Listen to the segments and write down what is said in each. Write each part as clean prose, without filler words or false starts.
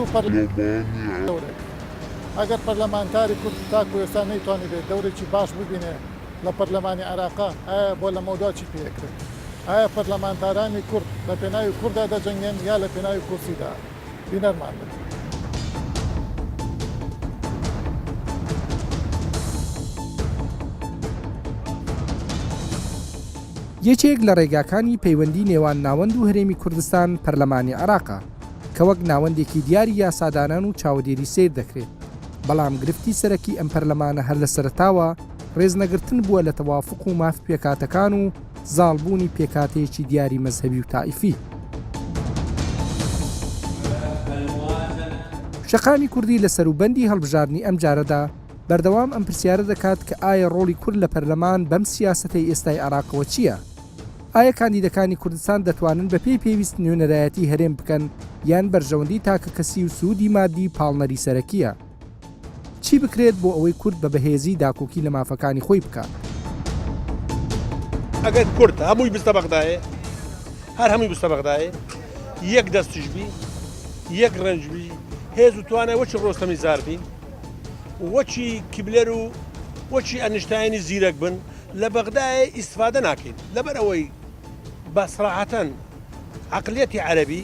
هەموو دەورێک ئەگەر پەرلەمانتاری کورد تاکو ئێستا نەیتوانیبێت دەورێکی باش ببینێ لە پەرلەمانی عێراقا، ئایا بۆ لەمەودوا چی پێ ئەکرێت؟ ئایا پەرلەمانتارانی کورد لە پێناوی کوردا دەجەنگێن یا لە پێناوی کورسیدا؟ بینەرمان بن. یەکێک لە ڕێگاکانی پەیوەندی نێوان ناوەند و هەرێمی کوردستان پەرلەمانی عێراقە کە وەک ناوەندێکی دیاری یاسادانان و چاوەدێری سەیر دەکرێت، بەڵام گرفتی سەرەکی ئەم پەرلەمانە هەر لە سەرەتاوە ڕێزنەگرتن بووە لە تەوافوق و مافی پێکهاتەکان و زاڵبوونی پێکهاتەیەکی دیاری مەزهەبی و تائیفی. شەقامی کوردی لە سەروبەندی هەڵبژاردنی ئەمجارەدا بەردەوام ئەم پرسیارە دەکات کە ئایا ڕۆڵی کورد لە پەرلەمان بەم سیاسەتەی ئێستای عێراقەوە چییە؟ ئایا کاندیدەکانی کوردستان دەتوانن بەپێی پێویست نوێنەرایەتی هەرێم بکەن یان بەرژەوەندی تاکەکەسی و سوودی مادی پاڵنەری سەرەکییە؟ چی بکرێت بۆ ئەوەی کورد بە بەهێزی داکۆکی لە مافەکانی خۆی بکات؟ ئەگەر کورد هەمووی بستە بەغدایێ، هەر هەمووی بستە بەغدایێ، یەک دەستیش بی، یەک ڕەنج بی، هێز و توانای وەکی ڕۆستەمی زار بین، وەکی کیبلەر و وەکی ئەنیشتاینی زیرەک بن، لە بەغدایێ ئیستفادە ناکەین. لەبەر ئەوەی بە سەراحەتەن عەقلیەتی عەرەبی،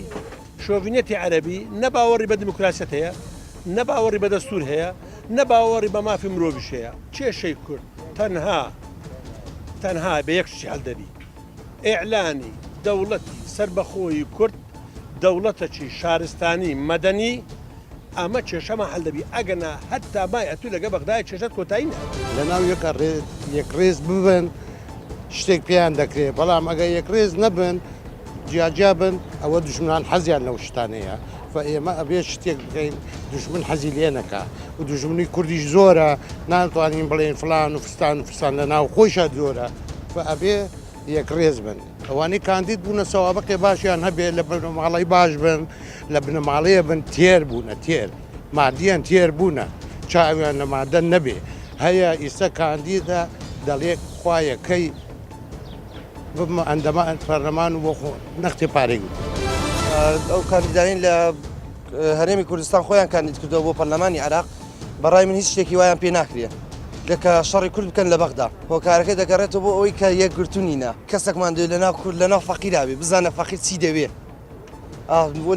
شۆڤینیەتی عەرەبی نە باوەڕی بە دیموکراسیەت هەیە، نە باوەڕی بە دەستوور هەیە، نە باوەڕی بە مافی مرۆڤیش هەیە. کێشەی کورد تەنها تەنها بە یەک شتی حەل دەبی، ئیعلانی دەوڵەتی سەربەخۆی کورد، دەوڵەتەکی شارستانی مەدەنی، ئەمە کێشەمان حەل دەبی، ئەگەرنا هەتا مای ئەتوو لەگە بەغدایە کێشەت کۆتایی نایەت. لەناو یەکا یەکڕێز ببن شتێک پێیان دەکرێ، بەڵام ئەگەر یەکڕێز نەبن جیاجیا بن ئەوە دوژمنان حەزیان لەو شتانەیە و ئێمە ئەبێ شتێک بکەین دوژمن حەزی لێ نەکا و دوژمنی کوردیش زۆرە ناتوانین بڵێن فلان و فستان و فستان لە ناو خۆیشا زۆرە و ئەبێ یەکڕێز بن ئەوانەی کاندید بوونە سەوابقێ باشیان هەبێ لە بنەماڵەی باش بن لە بنەماڵەیە بن تێر بوونە تێر مادیان تێر بوونە چاویان لە مادە نەبێ هەیە ئیستا کاندیدە دەڵێ خوایەکەی ببمە ئەندەما پەرلەمان و بۆ خۆ نەختێ پارەی گوت. ئەو کاندیدانەی لە هەرێمی کوردستان خۆیان کاندید کردەوە بۆ پەرلەمانی عێراق بەڕای من هیچ شتێکی وایان پێ ناکرێ کە شەڕی کورد بکەن لە بەغدا هۆکارەکەی دەگەڕێتەوە بۆ ئەوەی کە یەکگرتوو نینە کەسێکمان دەوێت لەناو کورد لەناو فەقیرا بێ بزانە فەقیر چی دەوێ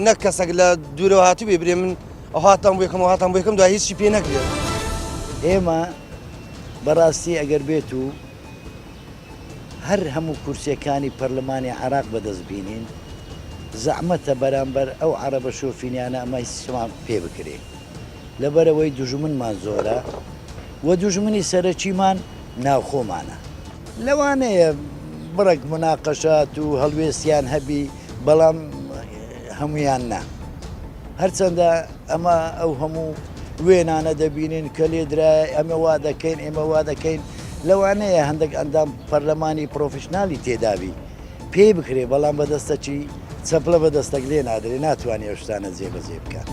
نەک کەسێک لە دوورەوە هاتوو بێ برێ من ئەوهاتان بۆ یەکەم ئەوهاتان بۆ یەکەم دوای هیچی پێ نەکرێت. ئێمە بەڕاستی ئەگەر بێت و هەر هەموو کورسیەکانی پەرلەمانی عێراق بەدەست بینین زەعمەتە بەرامبەر ئەو عەرەبە شۆفینیانە ئەمە هیچمان پێ بکرێ لەبەرئەوەی دوژمنمان زۆرە و دوژمنی سەرەکیمان ناوخۆمانە. لەوانەیە بڕێک موناقەشات و هەڵوێستیان هەبی بەڵام هەموویان نا. هەرچەندە ئەمە ئەو هەموو وێنانە دەبینین کە لێدرایە ئەمە وا دەکەین ئێمە وا دەکەین لەوانەیە هەندێک ئەندام پەرلەمانی پرۆفیشنالی تێدابی پێی بکرێ بەڵام بەدەستەکی چەپلە بە دەستەک لێ نادرێ ناتوانێ ئەو شتانە جێبەجێ بکات.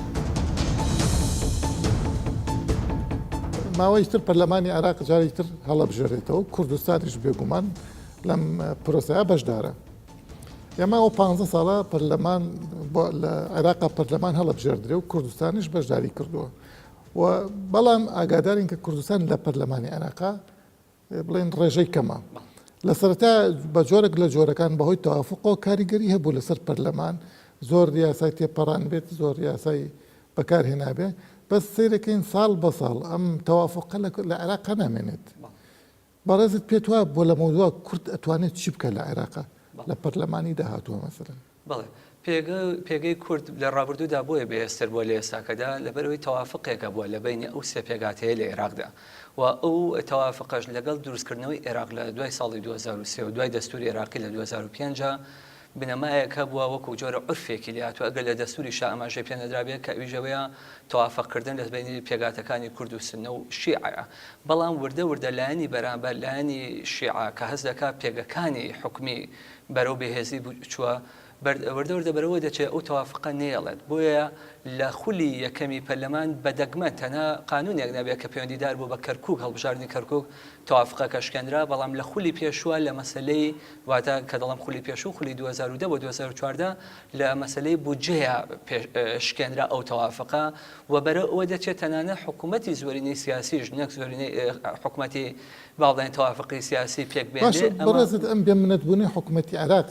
ماوەی تر پەرلەمانی عێراق جارێکی تر هەڵەبژێرێتەوە، کوردستانیش بێگومان لەم پرۆسەیە بەشدارە. ئێمە ئەو پانزە ساڵە پەرلەمان لە عێراقا پەرلەمان هەڵەبژێردرێ و کوردستانیش بەشداری کردووە و بەڵام ئاگادارین کە کوردستان لە پەرلەمانی عێراقا بڵێن ڕێژەی کەمە. لە سەرەتا بە جۆرێک لە جۆرەکان بەهۆی تەوافقەوە کاریگەری هەبوو لەسەر پەرلەمان، زۆر یاسای تێپەڕان بێت، زۆر یاسای بەکار هێنابێ، بەس سەیرەکەین ساڵ بە ساڵ ئەم تەوافقە لە عێراقا نامێنێت. بەڕێزت پێت وایە بۆ لەمەودوا کورد ئەتوانێت چی بکات لە عێراقا لە پەرلەمانی داهاتووە مەسەلەن؟ بەڵێ. پێگە پێگەی کورد لە ڕابردوودا بۆیە بەهێزتر بووە لە ئێستاکەدا، لەبەرئەوەی تەوافقێک هەبووە لە بەینی ئەو سێ پێکهاتەیە لە ئێراقدا و ئەو تەوافقەش لەگەڵ دروستکردنەوەی ئێراق لە دوای ساڵی 2003 و دوای دەستووری ئێراقی لە 2005 بنەمایەک هەبووە وەکوو جۆرە عورفێکی لێ هاتووە ئەگەر لە دەستووریشا ئاماژەی پێ نەدرابێت کە ئەویش ئەوەیە تەوافق کردن لە بەینی پێکهاتەکانی کورد و سوننە و شیعەیە بەڵام وردە وردە لایەنی بەرامبەر لایەنی شیعە کە هەست دەکات پێگەکانی حکومی بەرەو بەهێزی چووە. وردە وردە بەرەوە دەچێت ئەو تەوافقە نەیەڵێت بۆیە لە خولی یەکەمی پەرلەمان بە دەگمەن تەنها قانونێک نەبێت کە پەیوەندیدار بوو بە کەرکوک هەڵبژاردنی کەرکوک تەوافقەکە شکێنرا بەڵام لە خولی پێشووە لە مەسەلەی واتە کە دەڵێم خولی پێشوو خولی 2010 بۆ 2014 لە مەسەلەی بودجەیە شکێنرا ئەو تەوافقە و بەرەو ئەوە دەچێت تەنانەت حکوومەتی زۆرینەی سیاسیش نەک زۆرینەی حکوومەتی با بڵێین تەوافقی سیاسی پێک بێنێ. باشە بەڕێزت ئەم بێ منەت بوونەی حکوومەتی عێراق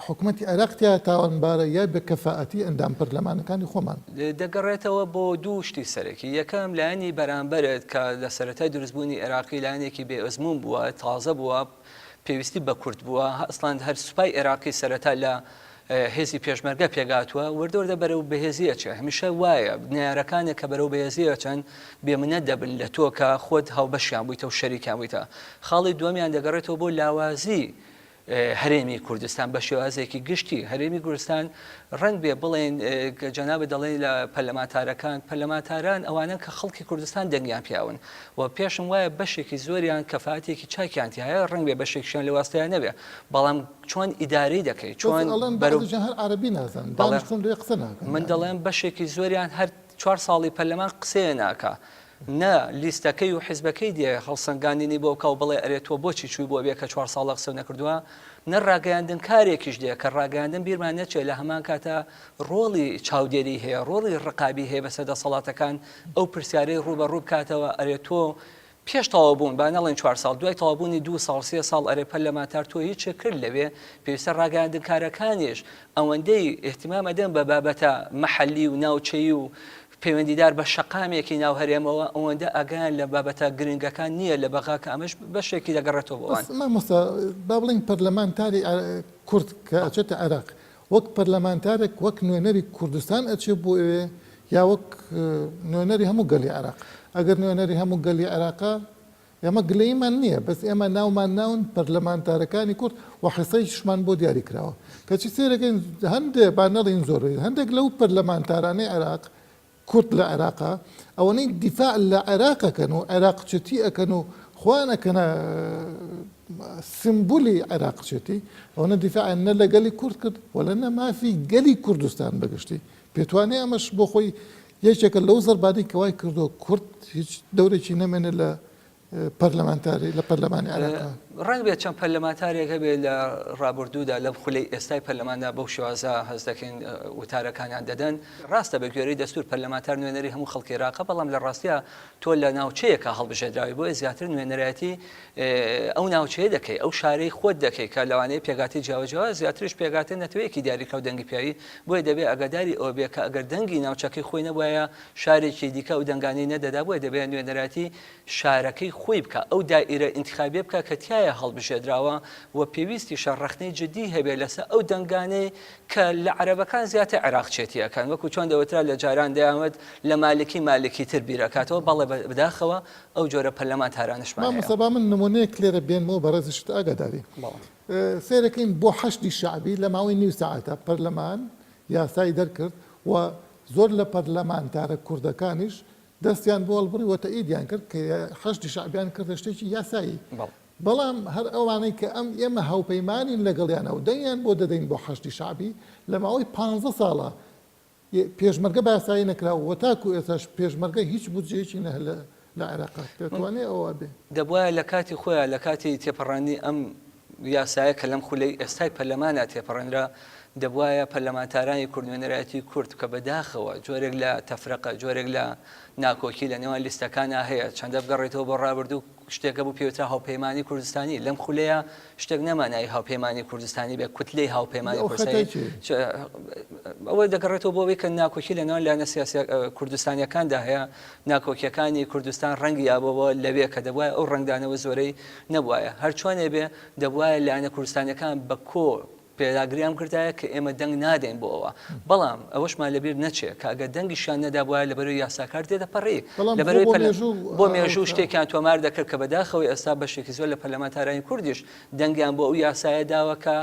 حکومەتی عێراق تیا تاوانبارە یا بێ کەفائەتی ئەندام پەرلەمانەکانی خۆمان؟ دەگەڕێتەوە بۆ دوو شتی سەرەکی، یەکەم لایەنی بەرامبەرت کە لە سەرەتای دروستبوونی عێراقی لایەنێکی بێ ئەزموون بووە، تازە بووە، پێویستی بە کورد بووە، ئەسڵەن هەر سوپای عێراقی سەرەتا لە هێزی پێشمەرگە پێکهاتووە، وردە وردە بەرەو بەهێزی ئەچێ، هەمیشە وایە نەیارەکانێک کە بەرەو بەهێزی ئەچن بێ منەت دەبن لە تۆ کە خۆت هاوبەشیان بوویتە و شەریکیان بوویتە. خاڵی دووەمیان دەگەڕێتەوە بۆ لاوازی هەرێمی کوردستان بە شێوازێکی گشتی هەرێمی کوردستان ڕەنگ بێ بڵێن جەنابت دەڵێن لە پەرلەمانتارەکان پەرلەمانتاران ئەوانە کە خەڵکی کوردستان دەنگیان پیاون و پێشم وایە بەشێکی زۆریان کەفاتێکی چاکیان تایە ڕەنگ بێ بەشێکیان لە واستەیان نەبێ بەڵام چۆن ئیدارەی دەکەی چۆن بەرەو هەر عەرەبی نازان دانیشتون لێ قسە ناکەن من دەڵێم بەشێکی زۆریان هەر چوار ساڵی پەرلەمان قسەیە ناکا نە لیستەکەی و حیزبەکەی دێ هەڵسەنگاندنی بۆ بکا و بڵێ ئەرێ تۆ بۆچی چووی بۆ ئەوێ کە چوار ساڵە قسەو نەکردووە، نە ڕاگەیاندنکارێکیش دێ کە ڕاگەیاندن بیرمان نەچێ لە هەمان کاتا ڕۆڵی چاودێری هەیە، ڕۆڵی ڕقابی هەیە بەسەر دەسەڵاتەکان ئەو پرسیارەی ڕووبەڕوو بکاتەوە ئەرێ تۆ پێش تەواو بوون با نەڵێین چوار ساڵ دوای تەواو بوونی دوو ساڵ سێ ساڵ ئەرێ پەرلەمانتار تۆ هیچت کرد لەوێ پێویستە ڕاگەیاندنکارەکانیش ئەوەندەی ئیهتیمام ئەدەن بە بابەتە مەحەلی و ناوچەیی و پەیوەندیدار بە شەقامێکی ناو هەرێمەوە ئەوەندە ئاگایان لە بابەتە گرنگەکان نییە لە بەغا کە ئەمەش بەشێکی دەگەڕێتەوە بۆ ئەوان. بەس مامۆستا با بڵێین پەرلەمانتاری کورد کە ئەچێتە عێراق وەک پەرلەمانتارێک وەک نوێنەری کوردستان ئەچێ بۆ ئەوێ یا وەک نوێنەری هەموو گەلی عێراق؟ ئەگەر نوێنەری هەموو گەلی عێراقە ئێمە گلەییمان نییە بەس ئێمە ناومان ناون پەرلەمانتارەکانی کورد و حیسەیشمان بۆ دیاری کراوە کەچی سەیرەکەین هەندێ با نەڵێین زۆر هەندێک لەو پەرلەمانتارانەی عێراق کورد لە عێراقا ئەوەنەی دیفاع لە عێراق ئەکەن و عێراقچێتی ئەکەن و خۆیان ئەکەنە سیمبولی عێراقچێتی ئەوەنە دیفاعیان نە لە گەلی کورد کرد و لە نە مافی گەلی کوردستان بەگشتی پێتوانێ ئەمەش بۆ خۆی یەکێکە لەو زەربانەی کە وای کردووە کورد هیچ دەورێکی نەمێنێت لە پەرلەمانتاری لە پەرلەمانی عێراقا. ڕەنگ بێت چەند پەرلەمانتارێک هەبێت لە ڕابردوودا لەم خولەی ئێستای پەرلەماندا بەو شێوازە هەست دەکەین وتارەکانیان دەدەن. ڕاستە بە گوێرەی دەستوور پەرلەمانتار نوێنەری هەموو خەڵکی عێراقە، بەڵام لە ڕاستیا تۆ لە ناوچەیەکا هەڵبژێردراوی بۆیە زیاتر نوێنەرایەتی ئەو ناوچەیە دەکەی، ئەو شارەی خۆت دەکەی کە لەوانەیە پێکهاتەی جیاوەجیاواز زیاتریش پێکهاتە نەتەوەیەکی دیاریکراو دەنگی پیاوی بۆیە دەبێ ئاگاداری ئەوە بێ کە ئەگەر دەنگی ناوچەکەی خۆی نەبوایە شارێکی دیکە ئەو دەنگانەی نەدەدا بۆیە دەبێ نوێنەرایەتی شارەکەی خۆی بکا ئەو دائیرە ئینتخابیە بکا کە تیایا هەڵبژێردراوە و پێویستیشە ڕەخنەی جدی هەبێ لەسەر ئەو دەنگانەی کە لە عەرەبەکان زیاتر عێراقچێتی ئەکەن وەکو چۆن دەوترا لە جاران دەیانوت لە مالکی مالکی تر بیر ئەکاتەوە بەڵێ بەداخەوە ئەو جۆرە پەرلەمانتارانەشمان هەیە. مامۆستا با من نمونەیەک لێرە بێنمەوە بەڕێزیشت ئاگاداری سەیرەکەین بۆ حەشدی شەعبی لە ماوەی نیو سەعاتە پەرلەمان یاسای دەرکرد و زۆر لە پەرلەمانتارە کوردەکانیش دەستیان بۆ هەڵبڕی و تەئیدیان کرد کە حەشدی شەعبیان کردە شتێکی یاسایی بەڵام هەر ئەوانەی کە ئەم ئێمە هاوپەیمانین لەگەڵیانە و دەنگیان بۆ دەدەین بۆ حەشدی شەعبی لە ماوەی پانزە ساڵە پێشمەرگە بە یاسایی نەکرا و تاکو ئێستاش پێشمەرگە هیچ بودجەیەکی نە لە لە عێراقا دەتوانێ ئەوە بێ. دەبوایە لە کاتی خۆیا لە کاتی تێپەڕاندنی ئەم یاسایە کە لەم خولەی ئێستای پەرلەمانا تێپەڕێنرا دەبوایە پەرلەمانتارانی کورد نوێنەرایەتی کورد کە بەداخەوە جۆرێک لە تەفرەقە جۆرێک لە ناکۆکی لە نێوان لیستەکانا هەیە چەندە بگەڕێتەوە بۆ ڕابردوو شتێک هەبوو پێوترا هاوپەیمانی کوردستانی لەم خولەیە شتێک نەما ناوی هاوپەیمانی کوردستانی بێ کوتلەی هاوپەیمانی کوردستانی ئەوە دەگەڕێتەوە بۆ ئەوەی کە ناکۆکی لە نێوان لایەنە سیاسیە کوردستانیەکاندا هەیە ناکۆکیەکانی کوردستان ڕەنگی یابەوە لەوێ کە دەبوایە ئەو ڕەنگدانەوە زۆرەی نەبوایە هەرچۆنێ بێ دەبوایە لایەنە کوردستانیەکان بە کۆ پێداگریان بکردایە کە ئێمە دەنگ نادەین بۆ ئەوە بەڵام ئەوەشمان لەبیر نەچێ کە ئەگەر دەنگیشیان نەدابوایە لەبەرەی یاساکار تێدەپەڕی لەبەرەی بۆ مێژوو شتێکیان تۆمار دەکرد کە بەداخەوەی ئێستا بەشێکی زۆر لە پەرلەمانتارانی کوردیش دەنگیان بۆ ئەو یاسایە داوە کە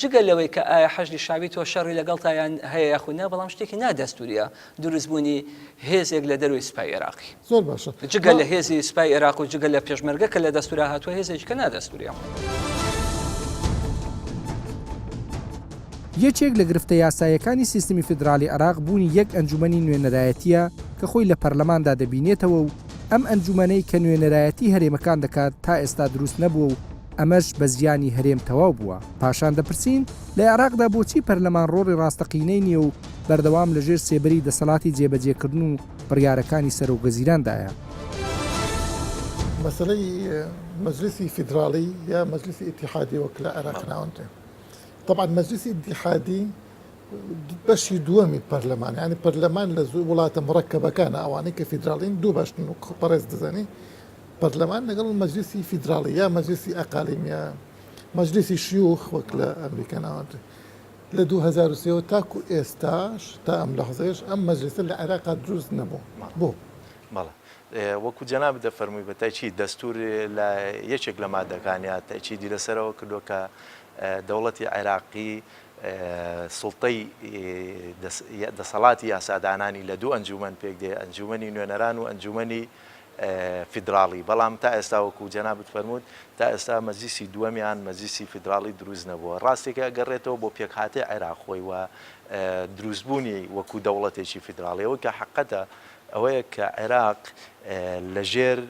جگە لەوەی کە ئایا حەشدی شەعبی تۆ شەڕی لەگەڵتا یان هەیە یاخود نا بەڵام شتێکی نادەستوریە دروستبوونی هێزێک لە دەروی سوپای عێراقی. زۆر باشە. جگە لە هێزی سوپای عێراق و جگە لە پێشمەرگە کە لە دەستورا هاتووە هێزێکی کە نادەستوریە. یەکێک لە گرفتە یاساییەکانی سیستمی فیدراڵی عێراق بوونی یەک ئەنجومەنی نوێنەرایەتییە کە خۆی لە پەرلەماندا دەبینێتەوە و ئەم ئەنجومەنەی کە نوێنەرایەتی هەرێمەکان دەکات تا ئێستا دروست نەبووە و ئەمەش بە زیانی هەرێم تەواو بووە. پاشان دەپرسین لە عێراقدا بۆچی پەرلەمان ڕۆڵی ڕاستەقینەی نییە و بەردەوام لەژێر سێبەری دەسەڵاتی جێبەجێکردن و بڕیارەکانی سەرۆکوەزیراندایە؟ مەسەلەی مەجلیسی فیدراڵی یا مەجلیسی ئیتیحادی وەک لە عێراق ناوەندرێ تەبعەن مەجلیسی ئیتیحادی بەشی دووەمی پەرلەمان یانی پەرلەمان لە وڵاتە مڕەکەبەکانە ئەوانەی کە فیدراڵین دوو بەشن و بەڕێز دەزانی پەرلەمان لەگەڵ مەجلیسی فیدراڵی یا مەجلیسی ئەقالیم یا مەجلیسی شیوخ وەک لە ئەمریکا ناوەندرێ لە 2003 ەوە تاکو ئێستاش تا ئەم لەحزەیەش ئەم مەجلیسە لە عێراقا دروست نەبوو بۆ؟ بەڵێ وەکو جەنابت دەفەرمووی بە تەئکید دەستوور لە یەکێک لە مادەکانیا تەئکیدی لەسەرەوە کردووە کە دەوڵەتی عێراقی سوڵتەی دەسەڵاتی یاسادانانی لە دوو ئەنجوومەن پێک دێ، ئەنجوومەنی نوێنەران و ئەنجوومەنی فیدراڵی، بەڵام تا ئێستا وەکو جەنابت فەرمووت تا ئێستا مەجلیسی دووەمیان مەجلیسی فیدراڵی دروست نەبووە. ڕاستێکە ئەگەڕێتەوە بۆ پێکهاتەی عێراق خۆی و دروستبوونی وەکو دەوڵەتێکی فیدراڵی. ئەوەی کە حەقەتە ئەوەیە کە عێراق لەژێر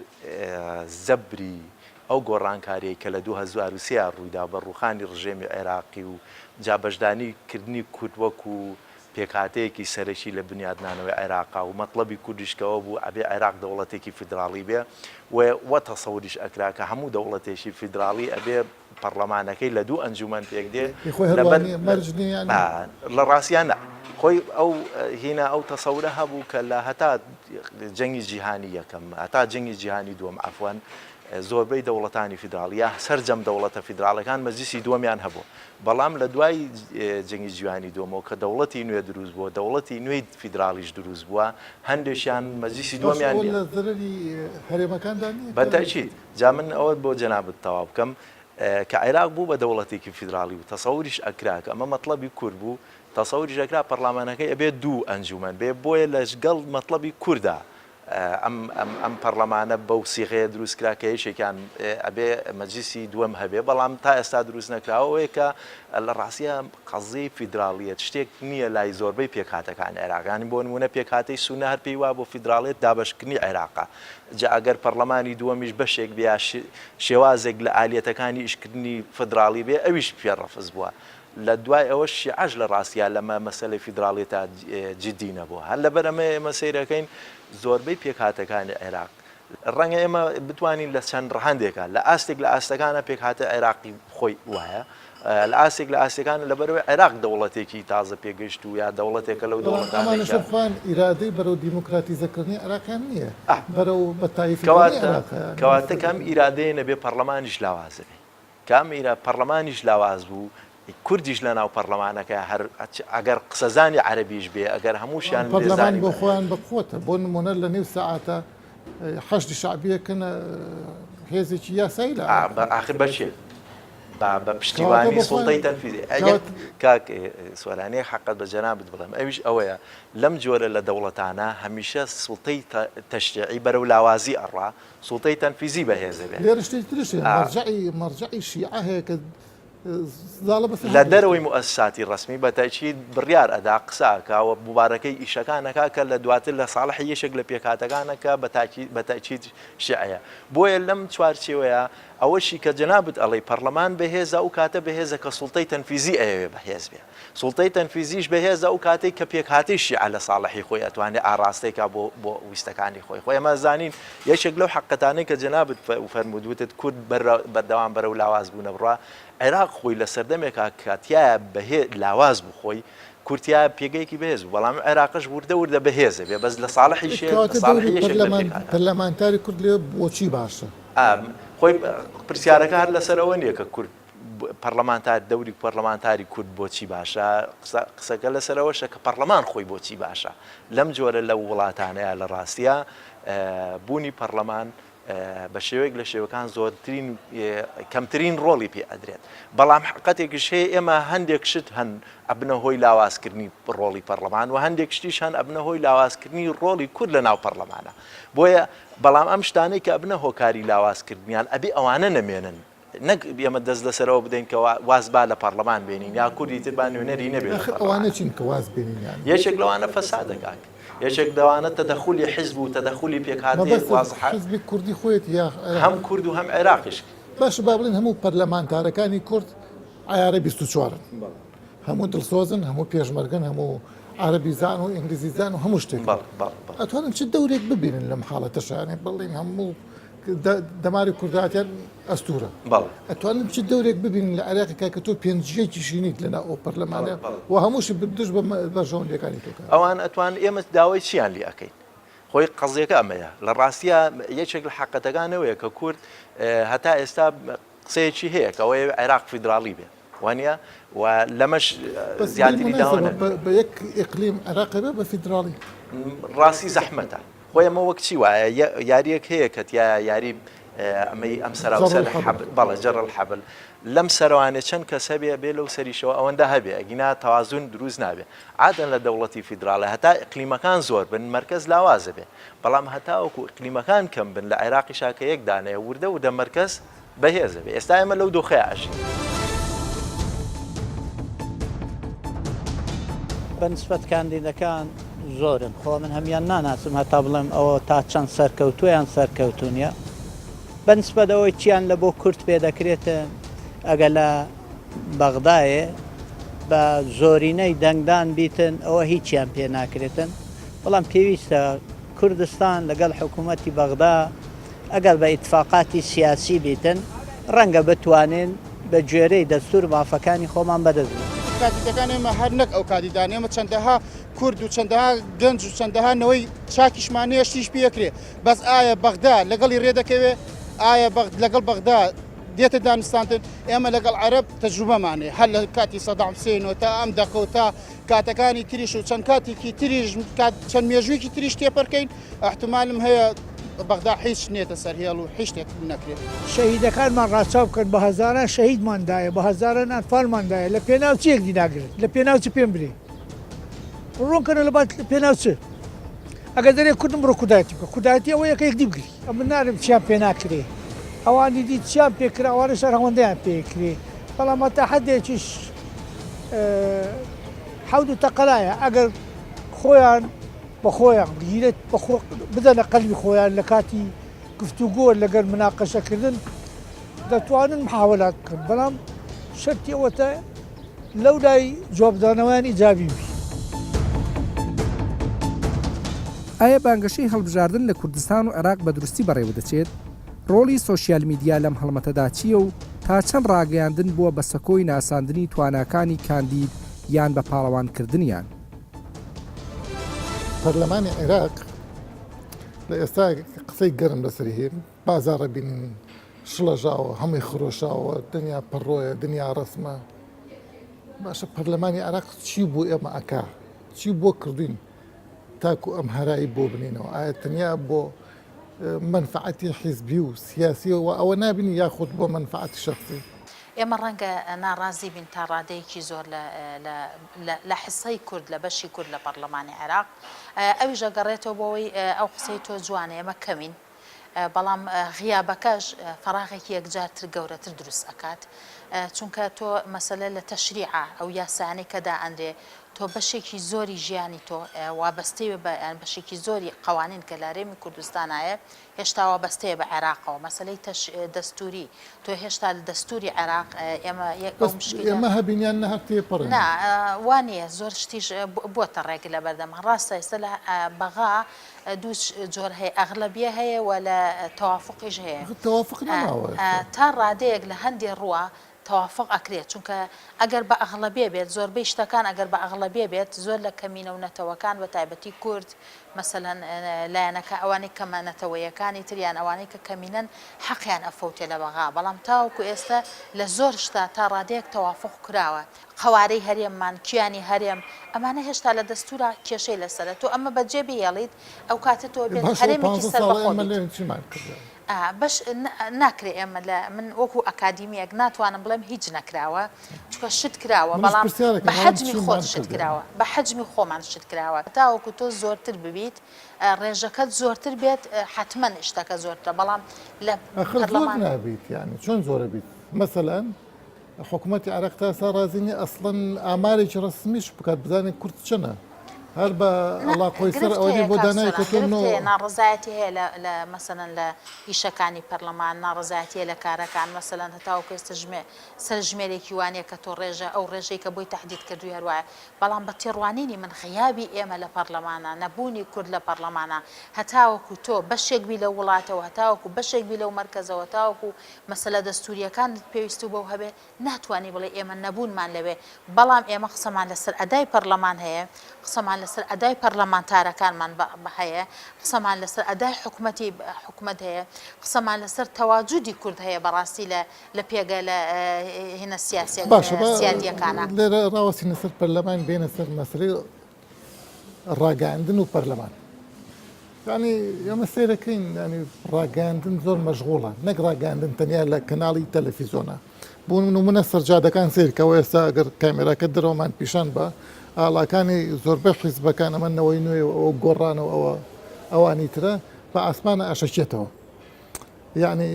زەبری ئەو گۆڕانکاریەی کە لە 2003 ڕوویدا بە ڕووخانی ڕژێمی عێراقی و جا بەشدانی کردنی کورد وەکو پێکهاتەیەکی سەرەکی لە بنیادنانەوەی عێراقا و مەتڵەبی کوردیش کە ئەوە بوو ئەبێ عێراق دەوڵەتێکی فیدراڵی بێ و وە تەسەوریش ئەکرا کە هەموو دەوڵەتێکی فیدراڵی ئەبێ پەڕلەمانەکەی لە دوو ئەنجومەن پێک دێ ئی خۆی هەر وا لەبەر نییە مەرج نییە یانی؟ لە ڕاستیا نا خۆی ئەو هینا ئەو تەسەورە هەبوو کە لە هەتا جەنگی جیهانی یەکەم هەتا جەنگی جیهانی دووەم عەفوەن زۆربەی دەوڵەتانی فیدراڵی یا سەرجەم دەوڵەتە فیدراڵەکان مەجلیسی دووەمیان هەبوو بەڵام لە دوای جەنگی جیهانی دووەمەوە کە دەوڵەتی نوێ دروست بووە دەوڵەتی نوێی فیدراڵیش دروست بووە هەندێکیان مەجلیسی باش دووەمیان ئەوە نییە لە زەرەری هەرێمەکاندا نییە بە کە تەئکید جا من ئەوە بۆ جەنابت تەواو بکەم کە عێراق بوو بە دەوڵەتێکی فیدراڵی و تەسەوریش ئەکرا کە ئەمە مەتڵەبی کورد بوو تەسەوریش ئەکرا پەڕلامانەکەی ئەبێ دوو ئەنجومەن بێ بۆیە لەگەڵ مەتڵەبی کوردا ئەم ئەم ئەم پەڕلەمانە بەو سیغەیە دروست کرا کە یەکێکیان ئەبێ مەجلیسی دووەم هەبێ بەڵام تا ئێستا دروست نەکراوە ئەوەیە کە لە ڕاستیا قەزیەی فیدراڵیەت شتێک نییە لای زۆربەی پێکهاتەکانی عێراق یانی بۆ نموونە پێکهاتەی سوننە هەر پێی وابوو فیدراڵیەت دابەشکردنی عێراقە جا ئەگەر پەڕلەمانی دووەمیش بەشێک بێ یا شێوازێک لە ئالیەتەکانی ئیشکردنی فیدراڵی بێ ئەویش پێ ڕەفز بووە لە دوای ئەوەش شیعەش لە ڕاستیا لە مەسەلەی فیدراڵیەتا جدی نەبووە. هەر لەبەر ئەمەیە ئێمە سەیر ئەکەین زۆربەی پێکهاتەکانی عێراق، ڕەنگە ئێمە بتوانین لە چەند ڕەهەندێکا، لە ئاستێک لە ئاستەکانا پێکهاتەی عێراقی خۆی وایە، لە ئاستێک لە ئاستەکان لەبەرئەوەی عێراق دەوڵەتێکی تازە پێگەیشتوو یا دەوڵەتێکە لەو بەڵام دەوڵەتانەی ئەمانەش کە. هەر خۆیان ئیرادەی بەرەو دیموکراتیزەکردنی عێراقیان نییە، بەرەو بە تایفیکردنی کەواتە عێراقە یانی کەواتە کە ئەم مەسەلەکە. ئیرادەیە نەبێ پەڕلەمانیش لاواز ئەبێ. کە ئەم ئیرا پەڕلەمانیش لاواز بوو، کوردیش لە ناو پەڕلەمانەکە هەر ئەگەر قسەزانی عەرەبیش بێ، ئەگەر هەمووشیان پەڕلەمان لێزانی بۆ بن. خۆیان بە قوەتە، بۆ نموونە لە نێو سەعاتە حەشدی شەعبیە کەنە هێزێکی یاسایی لە عێراق. ئاخر بە کێ؟ بە بە کەواتە پشتیوانی بۆ خۆیان سوڵتەی تەنفیزی. یەک کەواتە. کاک سۆرانی یەک حەقت بە جەنابت بڵێم ئەویش ئەوەیە لەم جۆرە لە دەوڵەتانە هەمیشە سوڵتەی تەشریعی بەرەو لاوازی ئەڕوا، سوڵتەی تەنفیزی بەهێز ئەبێ. لێرە شتێکی تریش هەیە مەرجەعی مەرجەعی شیعە هەیە کە زاڵە بەسەر لە هەردوو دەرەوەی شتە. موئەسساتی ڕەسمی بە تەئکید بڕیار ئەدا، قسە ئەکا و موبارەکەی ئیشەکان ئەکا کە لە دواتر لە ساڵحی یەکێک لە پێکهاتەکان ئەکا بە تاکی بە تەئکید شیعەیە. بۆیە لەم چوارچێوەیە ئەوەشی کە جەنابت ئەڵێی پەڕلەمان بەهێزە ئەو کاتە بەهێزە کە سوڵتەی تەنفیزی ئەیەوێ بەهێز بێ. سوڵتەی تەنفیزیش بەهێزە ئەو کاتەی کە پێکهاتەی شیعە لە ساڵحی خۆی ئەتوانێ ئاڕاستەی کا بۆ بۆ ویستەکانی خۆی. خۆ ئێمە ئەزانین یەکێک لەو حەقیقەتانەی کە جەنابت فەرمووت وتت کورد بەردەوام بەرەو لاواز بوونە بڕا، عێراق خۆی لە سەردەمێکا کە تیایا بەهێ لاواز بوو خۆی کورد تیایا پێگەیەکی بەهێز بوو بەڵام عێراقش وردە وردە بەهێز ئەبێ بەس لە ساڵحی شێ لە کەواتە ساڵحی دەوری یەکێک لە پەرلەمان پێکهاتە. پەرلەمانتاری کورد لێ بۆچی باشە؟ ئا خۆی پرسیارەکە هەر لەسەر ئەوە نییە کە کورد پەڕلەمانتار دەوری پەڕلەمانتاری کورد بۆچی باشە؟ قسە قسەکە لەسەر ئەوەشە کە پەڕلەمان خۆی بۆچی باشە؟ لەم جۆرە لە وڵاتانەیە لە ڕاستیا بوونی پەڕلەمان بە شێوەیەک لە شێوەکان زۆرترین کەمترین ڕۆڵی پێ ئەدرێت بەڵام حقەتێکیش هەیە ئێمە هەندێک شت هەن ئەبنە هۆی لاوازکردنی ڕۆڵی پەڕلەمان و هەندێک شتیش هەن ئەبنە هۆی لاوازکردنی ڕۆڵی کورد لە ناو پەڕلەمانە بۆیە بەڵام ئەم شتانەی کە ئەبنە هۆکاری لاوازکردنیان ئەبێ ئەوانە نەمێنن. نەک ئێمە دەست لەسەرەوە بدەین کە واز با لە پەڕلەمان بێنین یا کوردی تر با نوێنەری نەبێت لە ئاخر پەڕلەمانە. ئەوانە چین کە واز بێنین یانی؟ یەکێک لەوانە فەسادە کاک. یەکێک لەوانە تەدەخولی حیزب و تەدەخولی پێکهاتەیەک مەبەستت وازحە. حیزبی کوردی خۆیەتی یا عێراق؟ هەم کورد و هەم عێراقیش. باشە با بڵێین هەموو پەرلەمانتارەکانی کورد عەیارە 24ن. هەموو دڵسۆزن، هەموو پێشمەرگەن، هەموو عەرەبی زان و ئینگلیزی زان و هەموو شتێکن. بەڵێ بەڵێ بەڵێ. ئەتوانن چ دەورێک ببینن لەم حاڵەتەشا؟ یانی بڵێین هەموو دەماری کوردایەتیان ئەستوورە. بەڵێ. ئەتوانن چ دەورێک ببینن لە عێراقێکا کە تۆ پێنجیەکیشی نیت لەناو ئەو پەرلەمانە و هەمووشی دژ بە بەرژەوەندییەکانی تۆ کار. ئەوان ئەتوان ئێمە داوای چیان لێ ئەکەین؟ خۆی قەزیەکە ئەمەیە. لە ڕاستیا یەکێک لە حەقەتەکان ئەوەیە کە کورد هەتا ئێستا قسەیەکی هەیە کە ئەوەیە عێراق فیدراڵی بێ. وانە و لەمەش زیاتری داوا نەکرد. بە یەک ئیقلیم عێراق بێ بە فیدراڵی؟ ڕاستی زەحمەتە. خۆی ئەمە وەک چی وایە یاریەک هەیە کە تیایا یاری ئەمەی ئەم سەراوسەر بەڵێ جر الحبل لەم سەروانێ چەند کەس هەبێ بێ لەو سەریشەوە ئەوەندە هەبێ ئەگینا تەوازن دروست نابێ عادەن لە دەوڵەتی فیدراڵە هەتا ئیقلیمەکان زۆر بن مەرکەز لاوازە بێ بەڵام هەتاوەکو ئیقلیمەکان کەم بن لە عێراقیشا کە یەک دانەیە وردە وردە مەرکەز بەهێزە بێ ئێستا ئێمە لەو دۆخەیا ئەژین. بە نسبەت کاندیدەکان زۆرن خۆ من هەمیان ناناسم هەتا بڵێم ئەوە تا چەند سەرکەوتووە یان سەرکەوتوو نییە بە نسبەت ئەوەی چیان لە بۆ کورد پێ دەکرێتن ئەگە لە بەغدایێ بە زۆرینەی دەنگدان بیتن ئەوە هیچیان پێ ناکرێتن بەڵام پێویستە کوردستان لەگەڵ حکوومەتی بەغدا ئەگەر بە ئیتفاقاتی سیاسی بیتن ڕەنگە بتوانین بە گوێرەی دەستوور مافەکانی خۆمان بەدەست بێنین. کاندیدەکان ئێمە هەر نەک ئەو کاندیدانە ئێمە چەندەها کورد و چەندەها گەنج و چەندەها نەوەی چاکیشمان هەیە شتیش پێکرێ بەس ئایا بەغدا لەگەڵی رێدەکەوێ ئایا لەگەڵ بەغدا دێتە دانوستاندن ئێمە لەگەڵ عەرەب تەجروبەمان هەیە هەر لە کاتی سەدام حوسێن و تا ئەم دەقە و تا کاتەکانی تریش و چەند کاتێکی تریش چەند مێژوویەکی تریش تێپەرکەین ئەحتمالم هەیە بەغدا هیچ نێتە سەر هێڵ و هیچ شتێک نەکرێت. شەهیدەکانمان ڕاچاو بکەن بە هەزاران شەهیدمان دایە بە هەزاران ئەنفالمان دایە لە پێناو چ یەکدی ناگرن لە پێناو چ پێم برێ ڕوون کەنە لە لە پێناو چ ئەگەر دەرێ کوردم بڕۆ کوردایەتی بکە کوردایەتی ئەوەیە کە یەکدی بگری ئەمن نارم چیان پێ ناکرێ ئەوانی دی چیان پێ کرا ئەوانش هەر ئەوەندەیان پێ کرێ بەڵام هەتا حەدێکیش حەود و تەقەلایە ئەگەر خۆیان بە خۆیان غیرەت بە خۆ بدەنە قەلبی خۆیان لە کاتی گفتوگۆ لەگەر مناقەشەکردن دەتوانن محاوەلات بکەن بەڵام شەرتی ئەوەتە لەو لای جوابدانەوەیان ئیجابی بی. ئایا بانگەشەی هەڵبژاردن لە کوردستان و عێراق بە دروستی بەڕێوەدەچێت؟ ڕۆڵی سۆشیال میدیا لەم هەڵمەتەدا چییە و تا چەند ڕاگەیاندن بووە بە سەکۆی ناساندنی تواناکانی کاندید یان بە پاڵەوانکردنیان؟ پەرلەمانی عێراق لە ئێستا قسەی گەرم لەسەری هەیە بازاڕە بینین شڵەژاوە هەمووی خرۆشاوە دنیا پەڕۆیە دنیا ڕەسمە باشە پەرلەمانی عێراق چی بۆ ئێمە ئەکا چی بۆ کردوین تاکو ئەم هەرایی بۆ بنینەوە ئایا تەنیا بۆ مەنفعەتی حیزبی و سیاسی و ئەوە نابینی یاخود بۆ مەنفعەتی شەخسی؟ ئێمە ڕەنگە ناڕازی بین تا ڕادەیەکی زۆر لە لە لە لە حسەی کورد لە بەشی کورد لە پەڕلەمانی عێراق ئەویش ئەگەڕێتەوە بۆ ئەوەی ئەو قسەی تۆ جوانە ئێمە کەمین بەڵام غیابەکەش فەراغێکی یەکجار تر گەورەتر دروست ئەکات چونکە تۆ مەسەلە لە تەشریعە ئەو یاسایانەی کە دائەنرێ تۆ بەشێکی زۆری ژیانی تۆ وابەستەیە بە یان بەشێکی زۆری قەوانین کە لە هەرێمی کوردستانایە هێشتا وابەستەیە بە عێراقەوە مەسەلەی تەش دەستوری تۆ هێشتا لە دەستوری عێراق ئێمە یەک ئەو بەس مشکلە ئێمە هەبین یان نە هەر تێپەڕێنین. نا وا نییە زۆر شتیش بۆتە ڕێگ لەبەردەم ڕاستە ئێستا لە بەغا دوو جۆر هەیە ئەغلەبیە هەیە و لە تەوافقیش هەیە ئاخر تەوافق نەماوە ئێستا. تا ڕادەیەک لە هەندێ ڕووە تەوافق ئەکرێت چونکە ئەگەر بە ئەغڵەبیە بێت زۆربەی شتەکان ئەگەر بە ئەغڵەبیە بێت زۆر لە کەمینە و نەتەوەکان بە تایبەتی کورد مەسەلەن لایەنەکە ئەوانەی کەمە نەتەوەیەکانی تر یان ئەوانەی کە کەمینەن حەقیان ئەفەوتێ لە بەغا بەڵام تاوەکو ئێستە لە زۆر شتا تا ڕادەیەک تەوافق کراوە قەوارەی هەرێممان کیانی هەرێم ئەمانە هێشتا لە دەستورا کێشەی لەسەرە تۆ ئەمە بەجێ بهێڵیت ئەوکاتە تۆ ئێ بێت باشە ئەو هەرێمێکی پانزە ساڵە سەربەخۆ ئێمە بیت. لێرە چیمان کردوە؟ بەش ناکرێ ئێمە لە من وەکو ئەکادیمیەک ناتوانم بڵێم هیچ نەکراوە چونکە شت کراوە منیش بەڵام پرسیارەکەم بە ئەڵێم حەجمی چیمان خۆت شت کردوە؟ کراوە بە حەجمی خۆمان شت کراوە تاوەکو تۆ زۆرتر ببیت ڕێژەکەت زۆرتر بێت حەتمەن شتەکە زۆرترە بەڵام لە ئاخر زۆر پەرلەمان نابیت یانی چۆن زۆرە بیت؟ مەسەلەن حکوومەتی عێراق تا ئێستا ڕازی نییە ئەسڵەن ئامارێکی ڕەسمیش بکات بزانێت کورد چەنە هەر بە ئەڵا خۆی سەر گرفت ئەوەی هەیە بۆ کاک دانای سۆران کە تۆ گرفت نۆ هەیە ناڕەزایەتی هەیە لە لە مەسەلەن لە ئیشەکانی پەرلەمان ناڕەزایەتی هەیە لە کارەکان مەسەلەن هەتاوەکو ئێستا ژمێ سەرژمێرێکی وا نییە کە تۆ ڕێژە ئەو ڕێژەی کە بۆی تەحدید کردووی هەر وایە بەڵام بە تێڕوانینی من غیابی ئێمە لە پەڕلەمانا، نەبوونی کورد لە پەڕلەمانا، هەتاوەکو تۆ بەشێک بی لەو وڵاتەوە، هەتاوەکو بەشێک بی لەو مەرکەزەوە، هەتاوەکو مەسەلە دەستوورییەکانت پێویستو بەو هەبێ، ناتوانی بڵێی ئێمە نەبوونمان لەوێ، بەڵام ئێمە قسەمان لەسەر ئەدای پەڕلەمان هەیە، قسەمان لەسەر ئەدای پەڕلەمانتارەکانمان هەیە، قسەمان لەسەر ئەدای حکومەتی حکومەت هەیە، قسەمان لەسەر تەواجودی کورد هەیە بەڕاستی لە لە پێگە لە هینە سیاسیە باشە با سیادیەکانە. لێرە ڕاوەستینە سەر پەرلەمان بێنە سەر مەسەلەی ڕاگەیاندن و پەرلەمان یعنی ئێمە سەیرەکەین ینی ڕاگەیاندن زۆر مەشغوڵە نەک ڕاگەیاندن تەنیا لە کەناڵی تەلەفیزۆنە بۆ نمونە سەرجادەکان سیرکەوە ئێستا ئەگەر کامێراکە دەرەوەمان پیشان بە ئاڵاکانی زۆربەی حیزبەکان ئەمە نەوەی نوێ و ئەوە گۆڕانە و ئەوە ئەوانی ترە بە ئاسمانە ئاشەکێتەوە یەعنی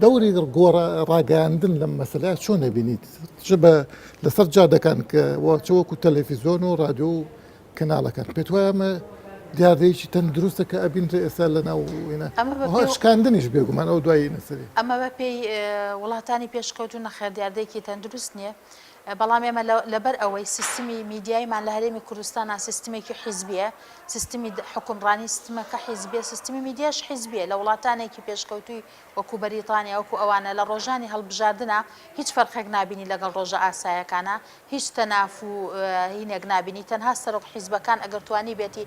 دەوری گۆڕە ڕاگەیاندن لەم مەسەلەیە چۆن ئەبینیت چ بە لەسەر جادەکان کە وە چ وەکو تەلەفیزیۆن و ڕادیۆ و کەناڵەکان پێت وایە ئەمە دیاردەیەکی تەندروستە کە ئەبینرێ ئێستا لە ناو وینە ئەمە بە وە پێی شکاندنیش بێگومان ئەو دوایی نەسەری. ئەمە بە پێی وڵاتانی پێشکەوتوو نەخێر دیاردەیەکی تەندروست نییە بەڵام ئێمە لەبەر ئەوەی سیستمی میدیاییمان لە هەرێمی کوردستانا سیستمێکی حیزبییە، سیستمی حوکمڕانی سیستمەکە حیزبییە، سیستمی میدیاش حیزبییە، لە وڵاتانێکی پێشکەوتووی وەکو بەریتانیا وەکو ئەوانە لە ڕۆژانی هەڵبژاردنا هیچ فەرقێک نابینی لەگەڵ ڕۆژە ئاسایەکانا، هیچ تەناف و هینێک نابینی، تەنها سەرۆک حیزبەکان ئەگەر توانیبێتی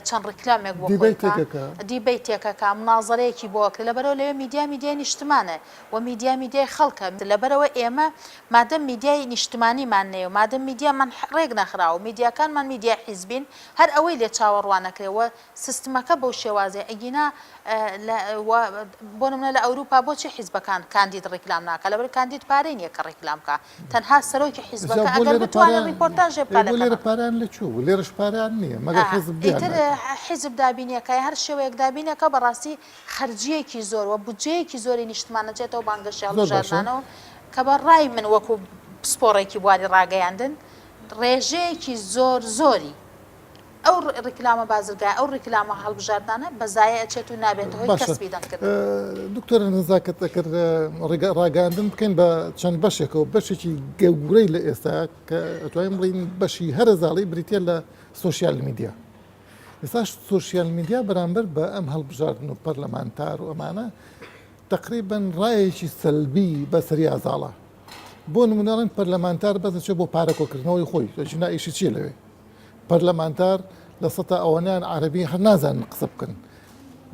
چەند ڕیکلامێک بۆ خۆی بکا، دیبەیتێک ئەکا، منازەرەیەکی بۆ ئەکرێ، لەبەرئەوە لەوێ میدیا میدیای نیشتمانە و میدیا میدیای خەڵکە، لەبەرئەوە ئێمە مادەم میدیای نیشتمانیمان نەیە و مادەم میدیامان ڕێک نەخراوە و میدیاکانمان میدیای حیزبین، هەر ئەوەی لێ چاوەڕوان ئەکرێ و سیستمەکە بەو شێوازەیە، ئەگینا لە و بۆ نمونە لە ئەوروپا بۆچی حیزبەکان کاندید ڕیکلام ناکا؟ لەبەر کاندید پارەی نیە کە ڕیکلام بکا، تەنها سەرۆکی ئێستا حیزبەکە بۆ ئەگەر لێرە بتوانێ پارەیان ڕیپۆرتاژێ ئەی بکا لە بۆ لێرە کەناڵ. پارەیان لە کوێ بوو؟ لێرەش پارەیان نییە مەگەر حیزب ئیتر بیانناکا. حیزب دابینیەکا یا هەر شێوەیەک دابینەکا بەڕاستی خەرجییەکی زۆر و بودجەیەکی زۆری نیشتمان ئەچێتەوە بانگەشەی زۆر باشە. هەڵبژاردنانەوە کە بە ڕای من وەکو پسپۆڕێکی بواری ڕاگەیاندن ڕێژەیەکی زۆر زۆری ئەو ڕیکلامە بازرگا ئەو ڕیکلامە هەڵبژاردنانە بە زایە ئەچێت و نابێتە هۆی باشە کەسبی دەنگکردن. دکتۆرە نەزاکەت ئەگەر ڕاگەیاندن بکەین بە چەند بەشێکەوە بەشێکی گەورەی لە ئێستا کە ئەتوانین بڵێین بەشی هەرە زاڵی بریتیە لە سۆشیال میدیا ئێستاش سۆشیال میدیا بەرامبەر بە ئەم هەڵبژاردن و پەرلەمانتار و ئەمانە تقریبا ڕایەکی سەلبی بەسەریا زاڵە بۆ نمونە ئەڵێن پەرلەمانتار بەس دەچێت بۆ پارە کۆکردنەوەی خۆی ئەگینا ئیشی چییە لەوێ پەرلەمانتار لە سەتا ئەوەنیان عەرەبی هەر نازانن قسە بکەن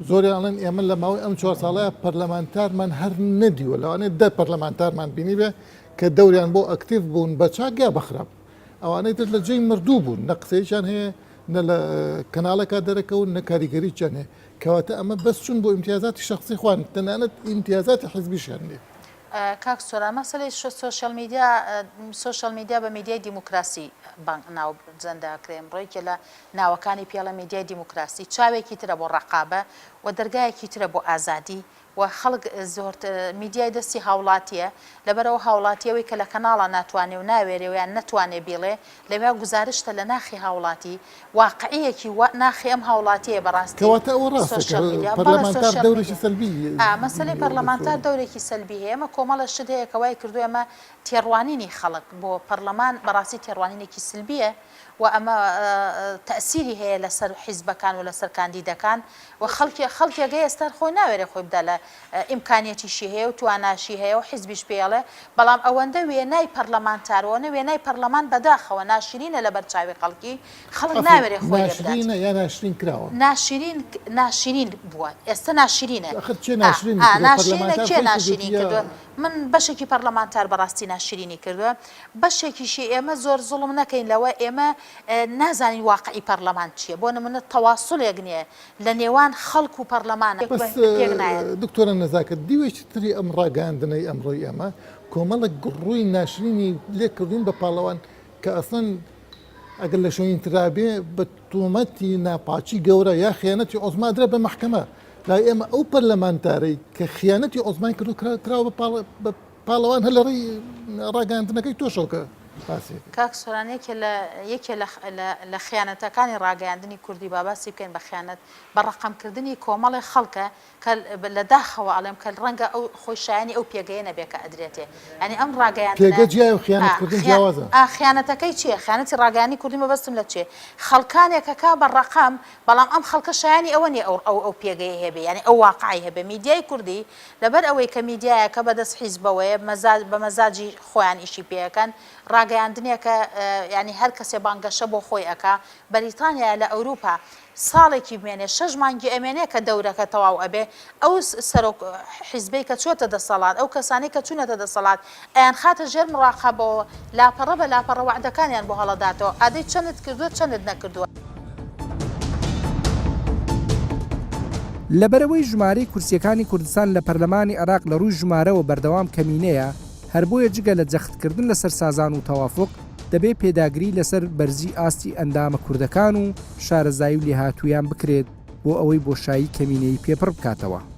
زۆریان ئەڵێن ئێمە لە ماوەی ئەم چوار ساڵەیە پەرلەمانتارمان هەر نەدیوە لەوانەیە دە پەرلەمانتارمان بینیبێ کە دەوریان بۆ ئەکتیڤ بوون بە چاک یا بە خراپ ئەوانەی تر لە جێی مردوو بوون نە قسەیەکیان هەیە نە لە کەناڵێکا دەرەکەون نە کاریگەرییان هەیە کەواتە ئەمە بەس چون بۆ ئیمتیازاتی شخصی خوان تەنانەت ئیمتیازاتی حزبیشیان نییە. کاک سۆران مەسەلەی سۆشیال میدیا سۆشیال میدیا بە میدیای دیموکراسی بانگ ناوزەند دەکرێ ئەمڕۆ یەکێ لە ناوەکانی پێڵە میدیای دیموکراسی چاوێکی ترە بۆ ڕەقابە و دەرگایەکی ترە بۆ ئازادی و خەڵک زۆرت میدیای دەستی هاوڵاتیە لەبەرئەوە هاوڵاتی ئەوەی کە لە کەناڵا ناتوانێ و ناوێرێ و یان نەتوانێ بیڵێ لەویا گوزارشتە لە ناخی هاوڵاتی واقعیەکی وا ناخی ئەم هاوڵاتیەیە بەڕاستی کەواتە ئەوە ڕاستە کە سۆشیال میدیا بەڵێ پەرلەمانتار سۆشیال دەورێکی میدیا سەلبی ئا مەسەلەی پەرلەمانتار دەورێکی سەلبی هەیە ئەمە کۆمەڵە شت هەیە کە وای کردووە ئێمە تێڕوانینی خەڵک بۆ پەرلەمان بەڕاستی تێڕوانینێکی سلبیە و ئەمە تەئسیری هەیە لەسەر حیزبەکان و لەسەر کاندیدەکان و خەڵکی خەڵکێک هەیە ئێستا خۆی ناوێرێ خۆی بدا لە ئیمکانیەتیشی هەیە و تواناشی هەیە و حیزبیش پێی ئەڵێ بەڵام ئەوەندە وێنای پەرلەمانتار وەنە وێنای پەرلەمان بەداخەوە ناشرینە لەبەر چاوی خەڵکی خەڵک عەفو ناوێرێ خۆی لێ بدات. ناشرینە یا ناشرین کراوە؟ ناشرین ناشرین بووە ئێستا ناشرینە ئەخر کێ ئا ناشرینی ئا کردوە ناشرینە پەرلەمانتار کێ خۆی ناشرینی کردوێتی یا کردوە من بەشێکی پەرلەمانتار بەڕاستی ناشرینی کردوە بەشێکیشی ئێمە زۆر زوڵم نەکەین لەوە ئێمە نازانین واقعی پەرلەمان چیە بۆ نمونە تەواسولێک نیە لە نێوان خەڵک و پەرلەمان بەس پێک نایەت. دکتۆرە نەزاکەت دیوێکی تری ئەم ڕاگەیاندنەی ئەمڕۆی ئێمە کۆمەڵێک ڕووی ناشرینی لێ کردوین بە پاڵەوان کە ئەسڵەن ئەگەر لە شوێنی ترا بێ بە تۆمەتی ناپاکی گەورە یا خیانەتی عوزما درا بە مەحکەمە لای ئێمە ئەو پەرلەمانتارەی کە خیانەتی عوزمای کردو کراوە بە پاڵ بە. پاڵەوان هەر لە ڕێی ڕاگەیاندنەکەی تۆشەوە کە باسی ئەکەی. کاک سۆران یەکێ لە یەکێ لە لە لە خیانەتەکانی ڕاگەیاندنی کوردی با باسی بکەین بە خیانەت بە ڕەقەم کردنی کۆمەڵێ خەڵکە کە لە داخەوە ئەڵێم کە ڕەنگە ئەو خۆی شایەنی ئەو پێگەیە نەبێ کە ئەدرێتێ یانی ئەم ڕاگەیاندنە پێگە جیایە و خیانەت ئا کردن خیا جیاوازە. ئا خیانەتەکەی چیە خیانەتی ڕاگەیاندنی کوردی مەبەستم لە چیە خەڵکانێک ئەکا بە ڕەقەم بەڵام ئەم خەڵکە شایەنی ئەوە نیە ئەو ئەو ئەو پێگەیەی هەبێ یانی ئەو واقعەی هەبێ میدیای کوردی لەبەر ئەوەی کە میدیایەکە بە دەست حیزبەوەیە مەزاج بە مەزاجی خۆیان ئیشی پێ ئەکەن ڕاگەیاندنێکە یانی هەر کەسێ بانگەشە بۆ خۆی ئەکا بەریتانیایە لە ئەوروپا ساڵێکی بمێنێ شەش مانگی ئەمێنێ کە دەورەکە تەواو ئەبێ ئەو سەرۆک حیزبەی کە چۆتە دەسەڵات ئەو کەسانەی کە چونەتە دەسەڵات ئەیانخاتە ژێر مڕاقەبەوە لاپەڕە بە لاپەڕە وەعدەکانیان بۆ هەڵەداتەوە ئادەی چەنت کردووە چەنت نەکردووە. لەبەرئەوەی ژمارەی کورسییەکانی کوردستان لە پەرلەمانی عێراق لە ڕووی ژمارەوە بەردەوام کەمینەیە، هەر بۆیە جگە لە جەختکردن لەسەر سازان و تەوافوق، دەبێ پێداگری لەسەر بەرزی ئاستی ئەندامە کوردەکان و شارەزایی و لێهاتوویان بکرێت بۆ ئەوەی بۆشایی کەمینەیی پێ پڕ بکاتەوە.